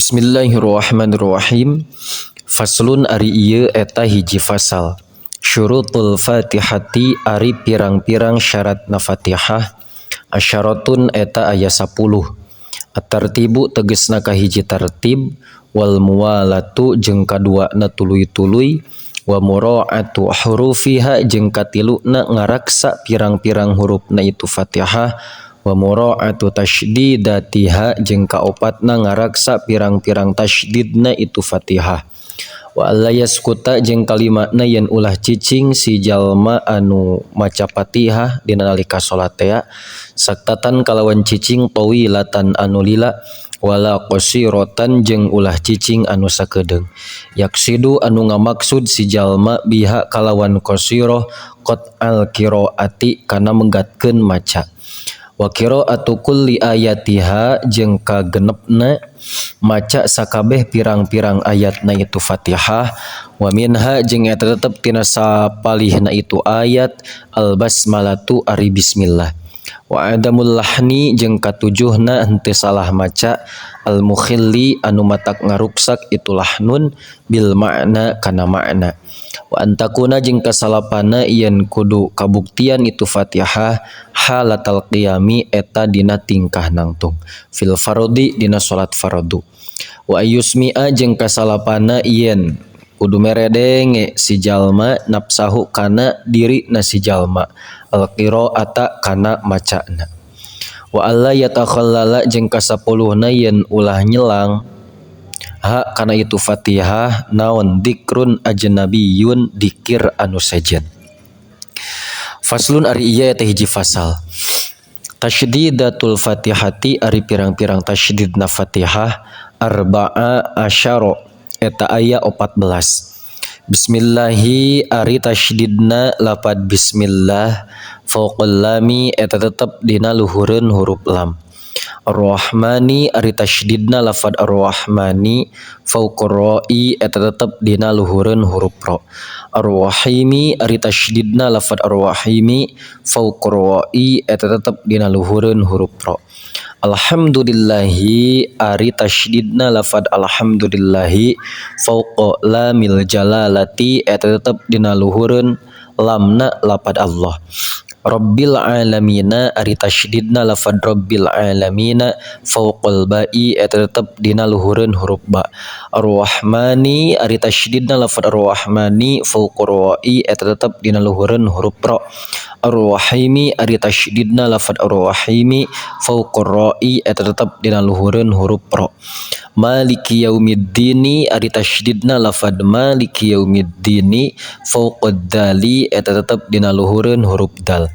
Bismillahirrahmanirrahim. Faslun ari ieu eta hiji fasal. Syurutul Fatihati ari pirang-pirang syaratna Fatihah asyaratun eta aya 10. At-tartibu tegesna kahiji tartib, wal muwalatu jeung kaduana tuluy-tuluy, wa mura'atu hurufiha jeung katiluna ngaraksa pirang-pirang hurufna itu Fatihah, wa mura'atu tasydidatiha jeung kaopatna ngaraksa pirang-pirang tasydidna itu Fatihah, wa alla yaskuta jeung kalimana yen ulah cicing si jalma anu maca Fatihah dina nalika salat tea saktatan kalawan cicing tawilatan anu lila, wala qasiratan jeung ulah cicing anu sakedeung, yaksidu anu ngamaksud si jalma biha kalawan qasirah qat'al qiraati kana megatkeun maca, wa qira'atu kulli ayatiha jeung kagenepna maca sakabeh pirang-pirang ayatna itu Fatihah, wa minha jeung eta tetep tina sapalihna itu ayat al basmalatu ari bismillah, wa adamul lahni jeung katujuhna henteu salah maca al mukhilli anu matak ngaruksak itu lahnun bil makna kana makna, wa antakuna jeung kasalapana yen kudu kabuktian itu Fatihah halatal qiyami eta dina tingkah nangtung fil fardi dina salat fardu, wa ayyusmi'a jeung kasalapana yen kudu meredenge si jalma nafsahu kana diri na si jalma al qira'ata kana macana, wa alla yatakhallala jeung kasapuluhna yen ulah nyelang ha kana itu Fatihah naon dikrun ajnabiyun dikir anu sejen. Faslun ari ieu teh hiji fasal. Tasdidatul Fatihati ari pirang-pirang tasdidna Fatihah arba'a asyara eta aya 14. Bismillahi ari tasdidna lapad bismillah fauqal lami eta tetep dina luhureun huruf lam. Ar-Rahmani ari tasydidna lafad Ar-Rahmani fauqar ra'i eta tetep dina luhureun huruf ra. Ar-Rahimi ari tasydidna lafad Ar-Rahimi fauqar ra'i eta tetep dina luhureun huruf ra. Alhamdulillahi ari tasydidna lafad alhamdulillahi fauqa lamil jalalati eta tetep dina luhureun lamna lapad Allah. Rabbil alamina ari tasydidna lafad rabbil alamina fauqal ba'i eta tetep dina luhureun huruf ba. Ar-Rahmani ari tasydidna lafad Ar-Rahmani fauqar ra'i eta tetep dina luhureun huruf ra. Ar-Rahimi ari tasydidna lafad Ar-Rahimi fauqar ra'i eta tetep dina luhureun huruf ra. Maliki yaumiddini ari tasydidna lafad maliki yaumiddini fauqad dali eta tetep dina luhureun huruf dal.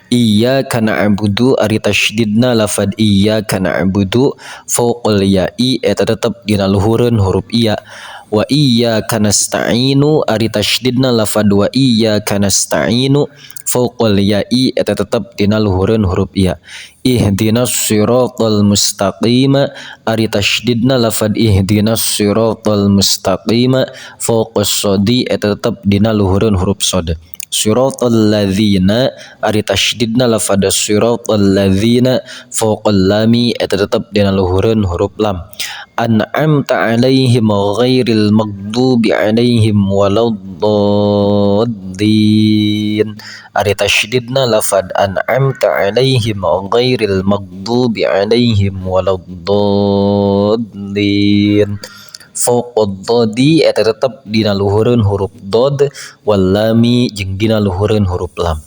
Iyyaka na'budu ari tasydidna lafad iyyaka na'budu fauqal ya'i eta tetep dina luhureun huruf iya. Wa iyyaka nasta'inu ari tasydidna lafad wa iyyaka nasta'inu fauqal ya'i eta tetep dina luhureun huruf iya. Ihdinas siratal mustaqima ari tasydidna lafad ihdinas siratal mustaqima fauqas shadi eta tetep dina luhureun huruf shad. Siratal ladzina ari tasydidna lafad siratal ladzina fauqal lami eta tetep dina luhureun huruf lam. An'amta 'alaihim ghairil maghdubi 'alaihim waladdallin ari tasydidna lafad an'amta 'alaihim ghairil maghdubi 'alaihim waladdallin fauqad dhadi eta tetep dina luhureun huruf dhad wal lami jeung dina luhureun huruf lam.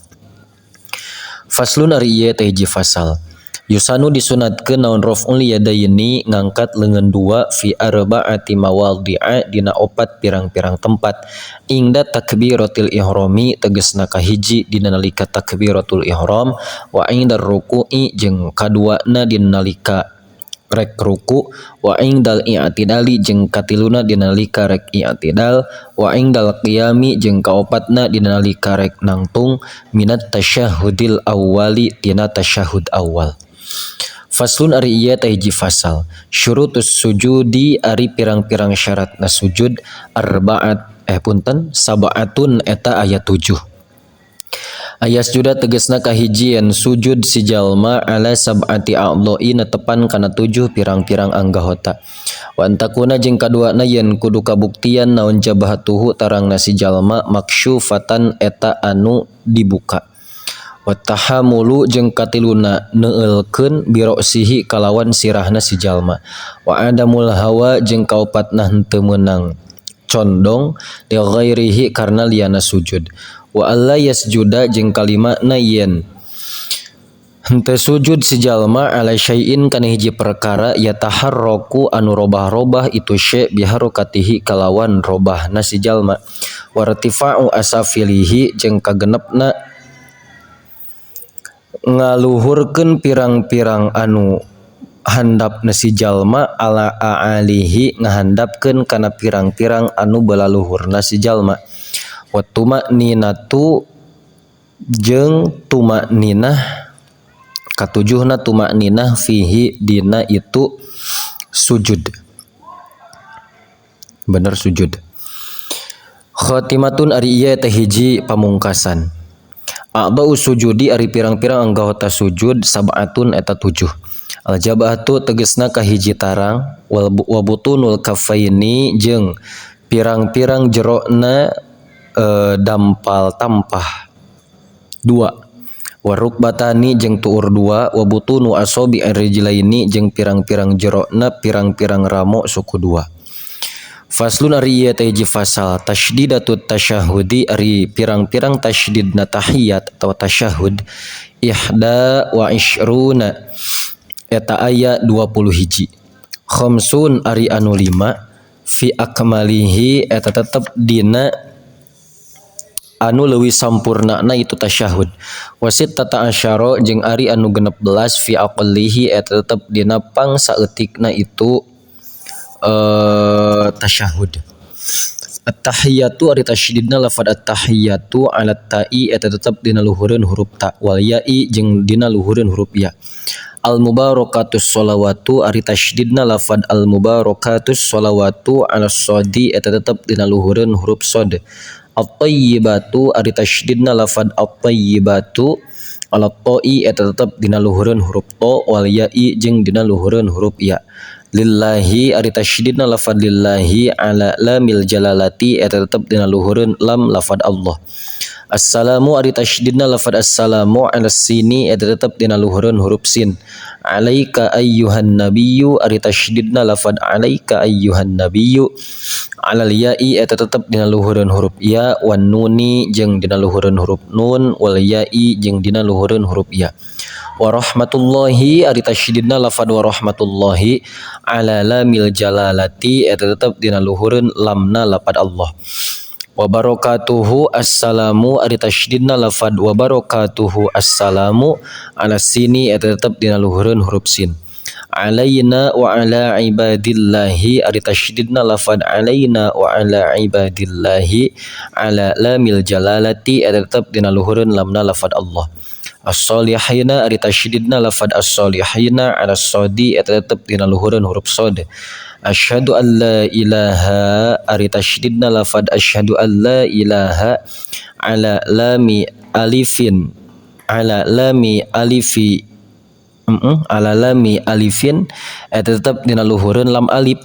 Faslun ari ieu teh hiji fasal. Yusanu disunatkeun naon raf'ul yadaini ngangkat leungeun dua fi arba'ati mawadhi'a dina opat pirang-pirang tempat ingda takbiratil ihrami tegesna kahiji dina nalika takbiratul ihram, wa indar ruku'i jeung kaduana dina nalika rek ruku, wa indal i'tidali jeung katiluna dina nalika rek i'tidal, wa indal qiyami jeung kaopatna dina nalika rek nangtung minat tasyahudil awwali tina tasyahud awal. Faslun ari ieu teh hiji fasal. Syurutus sujudi ari pirang-pirang syaratna sujud arbaat punten sab'atun eta aya 7. Ayasjuda tegesna kahiji yen sujud si jalma ala sab'ati a'dha'i netepan kana tujuh pirang-pirang anggahota. Wa antakuna jeung kaduana yen kudu kabuktian naon jabhatuhu tarangna si jalma maksyufatan eta anu dibuka. Wa tahamulu jeung katiluna neueulkeun biroksihi kalawan sirahna si jalma. Wa adamul hawa jeung kaopatna henteu meunang condong li ghairihi karna liyana sujud. Wa alla yasjuda jeung kalimana yen henteu sujud si jalma ala syai'in kana hiji perkara yataharraku anu robah-robah itu syai' biharokatihi kalawan robahna si jalma. Wartifa'u asafilihi jeung kagenepna ngaluhurkeun pirang-pirang anu handapna si jalma ala a'alihi ngahandapkeun kana pirang-pirang anu belaluhurna si jalma. Wa tuma'ninatu jeung tuma'ninah katujuhna tuma'ninah fihi dina itu sujud. Bener sujud. Khatimatun ari ieu teh hiji pamungkasan. A'dha'u sujudi ari pirang-pirang anggota sujud sab'atun eta 7. Al jabhatu tegesna kahiji tarang wal wa butunul kaffaini jeung pirang-pirang jerona dampal tampah 2. Warukbatani jeung tuur 2 wa butunu asobi arrijlaini jeung pirang-pirang jerona pirang-pirang ramo suku 2. Faslun ari ieu teh hiji fasal tasdidatut tasyahudi ari pirang-pirang tasdidna tahiyat atau tasyahud ihda wa isyruna eta aya 20 hiji. Khamsun ari anu 5 fi akmalihi eta tetep dina anu leuwih sampurnana itu tasyahud. Wasit tata asyara jeung ari anu 16 fi aqallihi eta tetep dina pang saeutikna itu tasyahud. At-tahiyatu ari tasydidna lafad at-tahiyatu ala ta'i eta tetep dina luhureun huruf ta wal ya'i jeung dina luhureun huruf ya. Al mubarakatus sholawatu ari tasydidna lafad al mubarakatus sholawatu ala shadi eta tetep dina luhureun huruf shad. At-tayyibatu ari tasydidna lafad at-tayyibatu ala ta'i eta tetep dina luhureun huruf ta wal ya'i jeung dina luhureun huruf ya. Lillahi ari tasydidna lafad lillahi ala lamil jalalati eta tetep dina luhureun lam lafad Allah. Assalamu ari tasydidna lafad assalamu ala sini eta tetep dina luhureun huruf sin. Alaika ayyuhan nabiyyu ari tasydidna lafad alaika ayyuhan nabiyyu alal ya'i eta tetep dina luhureun huruf ya wan nuni jeung dina luhureun huruf nun wal ya'i jeung dina luhureun huruf ya. Wa rahmatullahi ari tasydidna lafad wa rahmatullahi ala lamil jalalati eta tetep dina luhureun lamna lafad Allah. Wa barakatuhu assalamu ari tasydidna lafad wa barakatuhu assalamu ala sini eta tetep dina luhureun huruf sin. Alaina wa ala ibadillahi ari tasydidna lafad alaina wa ala ibadillahi ala lamil jalalati eta tetep dina luhureun lamna lafad Allah. As-solihina ari tasydidna lafad as-solihina ala sadi eta tetep dina luhureun huruf shad. Asyhadu an la ilaha ari tasydidna lafad asyhadu an la ilaha ala lami alifin ala lami alifi ala lami alifin eta tetep dina luhureun lam alif.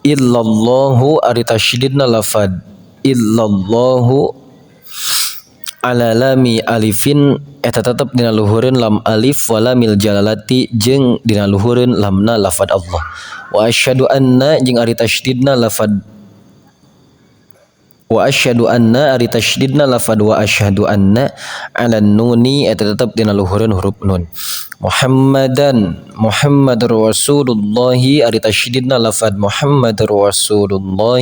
Illallahu ari tasydidna lafad illallahu ala lami alifin eta tetep dina luhureun lam alif wa lamil jalalati jeung dina luhureun lamna lafad Allah. Wa asyhadu anna jeung ari tasydidna lafad wa asyhadu anna ari tasydidna lafad wa asyhadu anna ala nuni eta tetep dina luhureun huruf nun. Muhammadan Muhammadur Rasulullah ari tasydidna lafad Muhammadur Rasulullah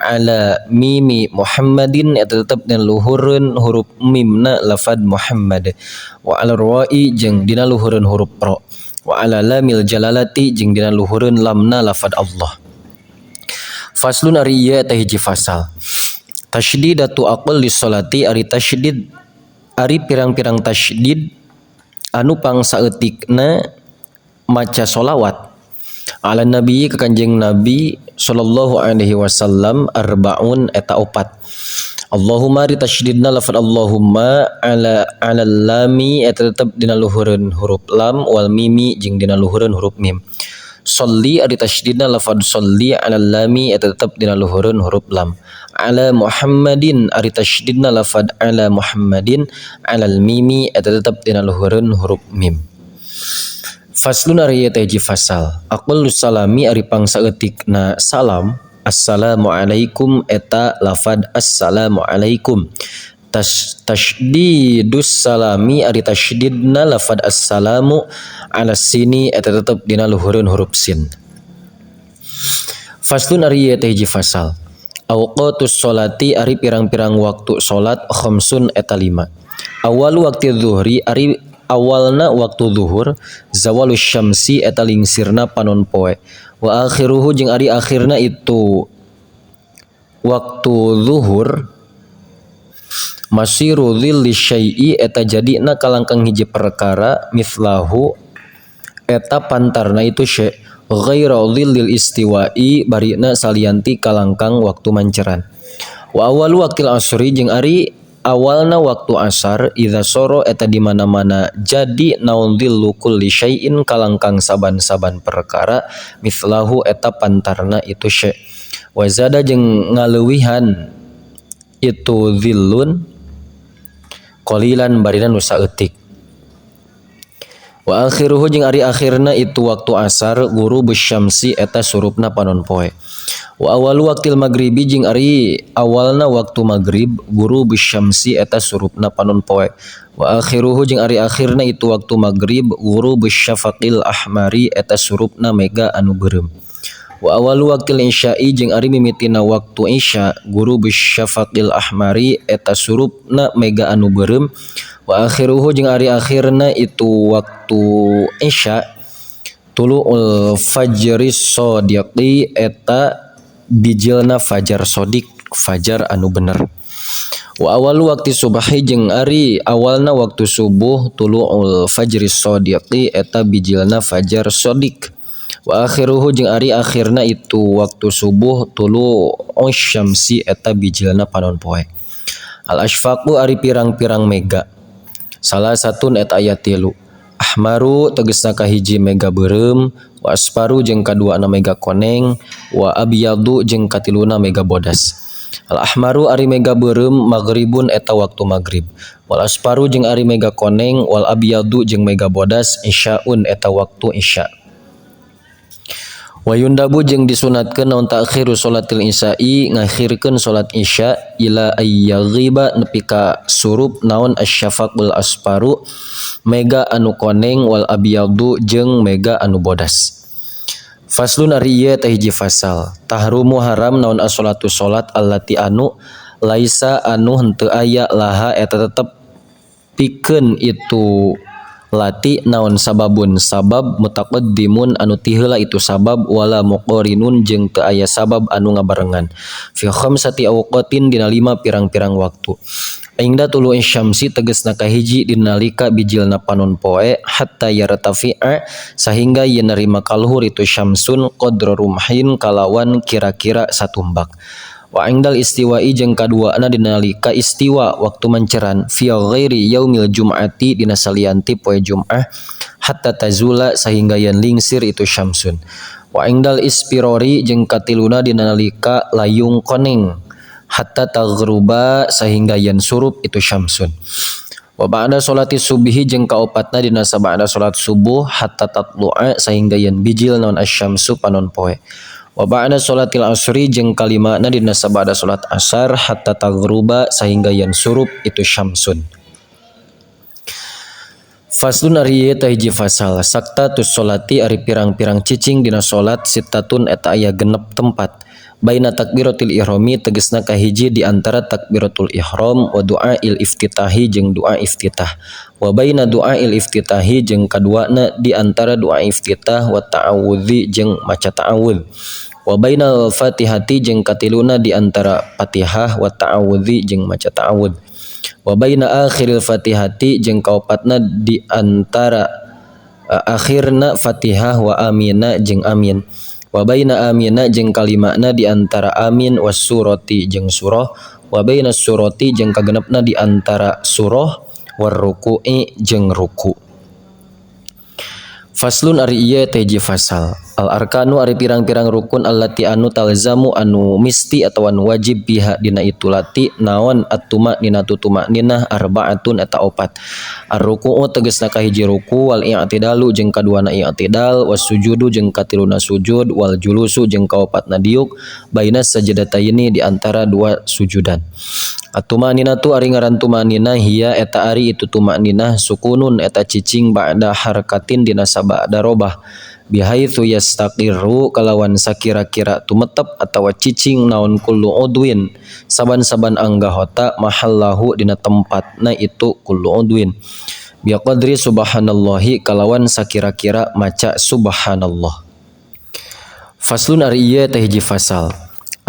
ala mimi Muhammadin eta tetep dina luhureun huruf mimna lafad Muhammad. Wa ala ra'i jeung dina luhureun huruf ra. Wa ala lamil jalalati jeung dina luhureun lamna lafad Allah. Faslun ari ieu teh hiji fasal. Tasydidatu aqalli sholati ari tasydid ari pirang-pirang tasydid anu pangsaeutikna maca sholawat ala nabi ka Kanjeng Nabi sallallahu alaihi wasallam arbaun eta opat. Allahumma ari tasydidna lafad Allahumma ala ala lami eta tetep dina luhureun huruf lam wal mimi jeung dina luhureun huruf mim. Sholli ari tasydidna lafad sholli ala lami eta tetep dina luhureun huruf lam. Ala Muhammadin ari tasydidna lafad ala Muhammadin alal mimi eta tetep dina luhureun huruf mim. Faslun ari ieu teh hiji fasal. Aqallus salami ari pangsaeutikna salam assalamualaikum eta lafad assalamualaikum. Tasydidus salami ari tasydidna lafad assalamu ala sini eta tetep dina luhureun huruf sin. Faslun ari ieu teh hiji fasal. Awqatus sholati ari pirang-pirang waktu salat khamsun eta 5. Awalu waqti zuhri ari awalna waktu zuhur zawalus syamsi eta lingsirna panon poe. Wa akhiruhu jeung ari akhirna itu waktu zuhur masiru dhilli syai'i eta jadina kalangkang hiji perkara mithlahu eta pantarna itu syai' ghaira dhillil istiwa'i barina salianti kalangkang waktu manceran. Wa awalu waqtil asri jeung ari awalna waktu asar idza soro eta di mana-mana jadi naon dhillu kulli syai'in kalangkang saban-saban perkara mithlahu eta pantarna itu syai'. Wa zada jeung ngaleuwihan itu dhillun qalilan barina nu saeutik. Wa akhiruhu jeung ari akhirna itu waktu asar ghurubus syamsi eta surupna panon poe. Wa awalu waqtil maghribi jeung ari awalna waktu maghrib ghurubus syamsi eta surupna panon poe. Wa akhiruhu jeung ari akhirna itu waktu maghrib ghurubus syafaqil ahmari eta surupna mega anu beureum. Wa awalu waqtil isya'i jeung ari mimitina waktu isya ghurubus syafaqil ahmari eta surupna mega anu beureum. Wa akhiruhu jeung ari akhirna itu waktu isya tulu'ul fajri shadiqi eta bijilna fajar shadiq fajar anu bener. Wa awalu waqti subhi jeung ari awalna waktu subuh tulu'ul fajri shadiqi eta bijilna fajar shadiq. Wa akhiruhu jeung ari akhirna itu waktu subuh tulu'us syamsi eta bijilna panon poe. Al asfaqu ari pirang-pirang mega. Salah satun eta aya 3. Ahmaru tegesna kahiji mega beureum, wa asfaru jeung kaduana mega koneng, wa abyadu jeung katiluna mega bodas. Al ahmaru ari mega beureum maghribun eta waktu maghrib. Wal asfaru jeung ari mega koneng, wal abyadu jeung mega bodas isyaun eta waktu isya. Wa yundabu jeung disunatkeun naon ta'khiru salatil isya'i ngakhirkeun salat isya ila ayyaghiba nepi ka surup naon asyafaqul asfaru mega anu koneng wal abyadu jeung mega anu bodas. Faslun ari ieu teh hiji fasal. Tahrumu haram naon as-salatu salat allati anu laisa anu henteu aya laha eta tetep pikeun itu lati naon sababun sabab mutaqaddimun anu ti heula itu sabab wala muqarinun jeung teu aya sabab anu ngabarengan fi khamsati awqatin dina 5 pirang-pirang waktu. Ingda tulu'i syamsi tegesna kahiji dina nalika bijilna panon poe hatta yartafi'a sahingga yen narima kaluhur itu syamsun qadra rumhin kalawan kira-kira satumbak. Wa indal istiwa'i jeung kaduana dina nalika istiwa waktu manceran fi ghairi yaumil jum'ati dina salianti poe Jum'ah hatta tazula sahingga yen lingsir itu syamsun. Wa indal ispirori jeung katiluna dina nalika layung koneng hatta taghruba sahingga yen surup itu syamsun. Wa ba'da sholati subhi jeung kaopatna dina sabada salat subuh hatta tatlu'a sahingga yen bijil naon asyamsu panon poe. Wa ba'da sholatil asri jeung kalimana dina sabada salat asar hatta taghruba sahingga yen surup itu syamsun. Faslun ari ieu teh hiji fasal. Saktatus sholati ari pirang-pirang cicing dina salat sittatun eta aya 6 tempat. Baina takbiratil ihrami tegesna kahiji di antara takbiratul ihram wa du'ail iftitahi jeung doa iftitah. Wa baina du'ail iftitahi jeung kaduana di antara doa iftitah wa ta'awudzi jeung maca ta'awudz. Wa bainal fatihati jeung katiluna di antara Fatihah wa ta'awudzi jeung maca ta'awudz. Wa baina akhiril fatihati jeung kaopatna di antara akhirna Fatihah wa amina jeung amin. Wa baina amina jeung kalimana di antara amin was surati jeung surah Wa bainas surati jeung kagenepna di antara surah war ruku'i jeung ruku. Faslun ari ieu teh hiji fasal. Al arkanu ari pirang-pirang rukun allati anu talzamu anu misti atawa anu wajib biha dina itu lati naon at-tuma nina tutumakninah arbaatun eta opat. Ar-ruku'u tegasna kahiji ruku wal i'tidalu jeung kaduana i'tidal was sujudu jeung katiluna sujud wal julusu jeung kaopatna diuk bainas sajdataini di antara dua sujudan. At-tumaninatu ari ngaran tumaninah hiya eta ari itu tumaninah sukunun eta cicing ba'da harkatin dina sabada robah bihaitsu yastaqirru kalawan sakira-kira tumetep atawa cicing naon kullu udwin saban-saban anggahota mahallahu dina tempatna itu kullu udwin biqadri subhanallahi kalawan sakira-kira maca subhanallah. Faslun ari ieu teh hiji fasal.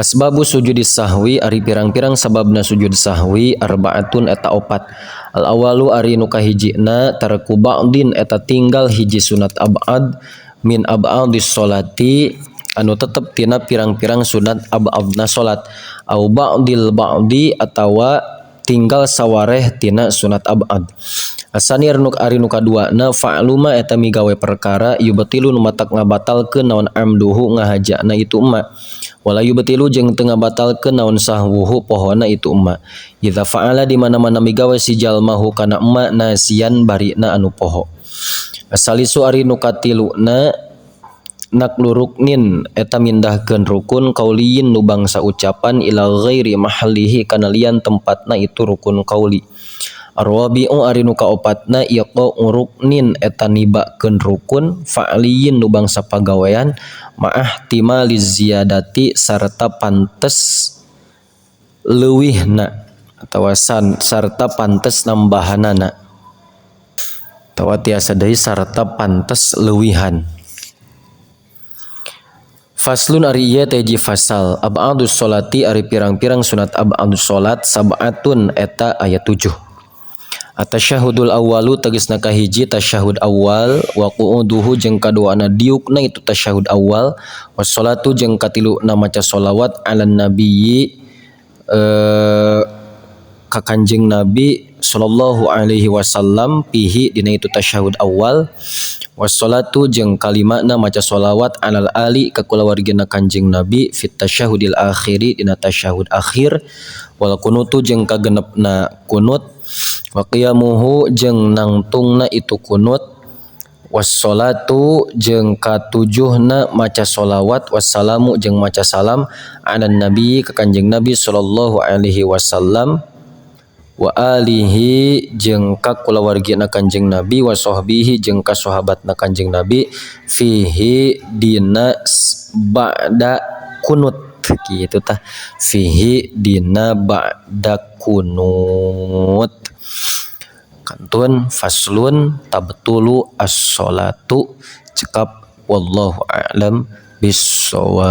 Asbabu sujudi sahwi ari pirang-pirang sababna sujud sahwi arbaatun eta opat. Al awalu ari nu kahijina tarku ba'din eta tinggal hiji sunat ab'ad min ab'adis sholati anu tetep tina pirang-pirang sunat ab'adna salat au ba'dil ba'di atawa tinggal sawareh tina sunat ab'ad. Asani ari nu kaduana fa'luma eta migawe perkara yubtilu nu matak ngabatalkeun naon amduhu ngahajana itu emma wala yubtilu jeung teu ngabatalkeun naon sahwuhu pohona itu emma idza fa'ala di mana-mana migawe si jalma hu kana emma nasian barina anu poho. Asalisu ari nu katiluna naklu ruknin eta mindahkeun rukun kauliyin nu bangsa ucapan ila ghairi mahallihi kana lian tempatna itu rukun kauli. Arwabi'u ari nu kaopatna iqa'u ruknin eta nibakeun rukun fa'liyin nu bangsa pagawean ma'ah timaliz ziyadati sarta pantes leuwihna atawa sarta pantes nambahanana atawa tiasa deui sarta pantes leuwihan. Faslun ari ieu teh hiji fasal. Ab'adus sholati ari pirang-pirang sunat ab'adus sholat sab'atun eta aya 7. At-tasyahudul awwalu tegasna kahiji tasyahud awal wa qu'uduhu jeung kaduana diukna itu tasyahud awal wassalatu jeung katiluna maca sholawat ala nabiyyi ka Kanjeng Nabi sallallahu alaihi wasallam pihi dina itu tasyahud awal wassalatu jeung kalimana maca sholawat alal ali ka kulawargina Kanjeng Nabi fit tasyahudil akhiri dina tasyahud akhir wal kunutu jeung kagenepna kunut wa qiyamuhu jeung nangtungna itu kunut wassalatu jeung katujuhna maca sholawat wassalamu jeung maca salam ala nabi ka Kanjeng Nabi sallallahu alaihi wasallam wa alihi jeung ka kulawargina Kanjeng Nabi wa sahbihi jeung ka sahabatna Kanjeng Nabi fihi dina ba'da kunut kitu tah fihi dina ba'da kunut. Kantun faslun tabtulu as-sholatu cekap wallahu a'lam bissawab.